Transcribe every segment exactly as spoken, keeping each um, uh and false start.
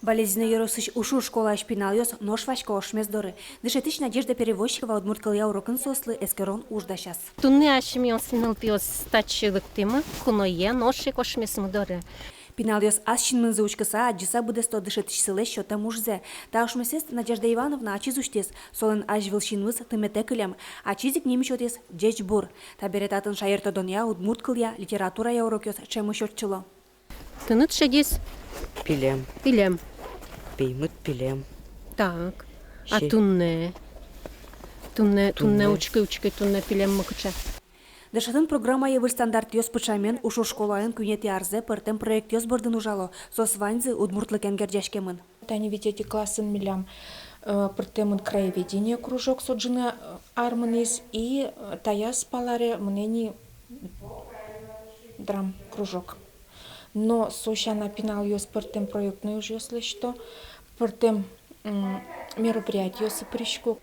Балезино ёросысь Ушур школаысь пиналъёс нош васько ошмес доры. Дышетӥсь Надежда Перевозчикова удмурт кылъя урокын соослы эскерон уж дасяз. Туннэ асьмеос, нылпиос, татчы лыктӥмы куное нош ик ошмесмы доры. Пиналъёс ас синмынзы учкыса, адӟыса быдэсто дышетӥсьсылэсь сётэм ужзэ. Та ошмесэз Надежда Ивановна ачиз усьтӥз. Солэн азьвыл синмыз тыметэ кылем. Ачиз ик нимысьтыз «Ӟечбур». Табере татын шаертодонъя, удмурт кылъя, литературая урокъёс ӵемысь ортчыло. Тыныд шедиз? Пилем. Пилем. Пеймыт пилем. Так. А туннэ? Туннэ, туннэ учкы, учкы, туннэ пилеммы кыӵе. Дышетон программае выль стандартъёс пыӵамен Ушур школаын куинетӥ арзэ пӧртэм проектъёс бордын ужало. Соос ваньзы удмуртлыкен герӟаськемын. Тани витетӥ классын милям, э, пӧртэмын краеведение кружок, со ӝыны, э, ар мынӥз, и, э, таяз паларе мынэ ни драм кружок. Но со сяна пиналъёс пӧртэм проектной ужъёс лэсьто, пӧртэм, м, мероприятиосы пырисько.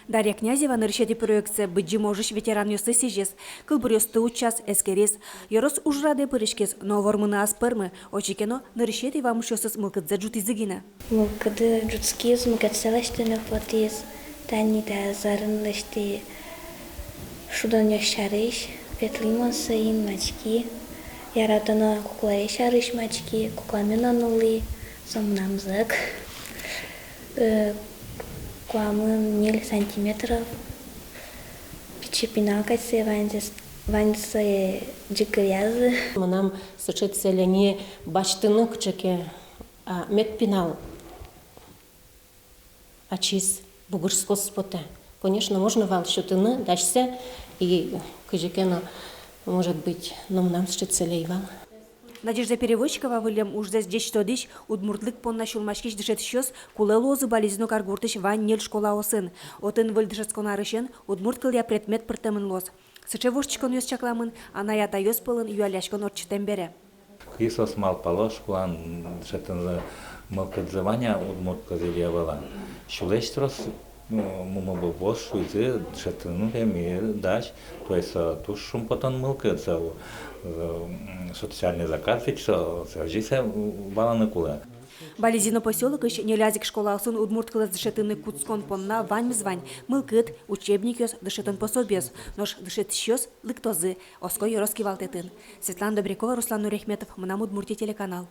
Дарья Князева нырысетӥ проектсэ Быдӟым ожысь ветеранъёслы сӥзиз. Кылбуръёсты утчаз, эскериз. Ёрос ужрадэ пыриськиз, но вормыны ӧз пӧрмы. Отчы ке но нырысетӥ вамышъёсыз мылкыдзэ ӝутӥзы гинэ. Мылкыды ӝутскиз, мукетсэ лэсьтыны потӥз. Тани та азьын лэсьтӥ шудонъёс сярысь, ветлӥ мон соин, мадиськи. Яратоно куклаез сярысь мадиськи, кукламы но нуллӥ, со мынам зӧк. Э, куамын ньыль сантиметров. Пичи пинал кадь сое ваньзэ, ваньзэ сое ӟыгыръязы. Мынам сыӵе цель ини басьтыны кыӵе ке, а, мед пинал ачиз бугырскоз потэ. Конечно, можно вал сётыны дасьсэ и кызьы ке но, может быть, но мынам сыӵе цель ӧй вал. Надежда Перевозчикова выллем ужзэс ӟеч тодӥсь, удмуртлык понна сюлмаськись дышетӥсьёс кулэ луозы Балезино каргуртысь вань ньыль школаосын. Отын выль дышетскон арысен удмурт кылъя предмет пыртэмын луоз. Сыӵе воштӥськонъёс чакламын анай-атайёс пӧлын юалляськон ортчытэм бере. Кызьы соос малпало, школаын дышетыны мылкыдзы вань-а удмурт кылзэ, ӧвӧл-а. Сюлэсь трос, ну, мумы-бубыос шуизы, дышетыны, пе, ми дась. То есть, э, туж шумпотон мылкыд, со, э, м, социальный заказ ведь со, со озьы сое валаны кулэ. Балезино посёлокысь ньыль ик школаосын удмурт кылэз дышетыны кутскон понна ваньмыз вань: мылкыд, учебникъёс, дышетон пособиос. Нош дышетӥсьёс лыктозы, оско ёрос кивалтэтын. Светлана Добрякова, Руслан Нуряхметов, «Мынам Удмуртие» телеканал.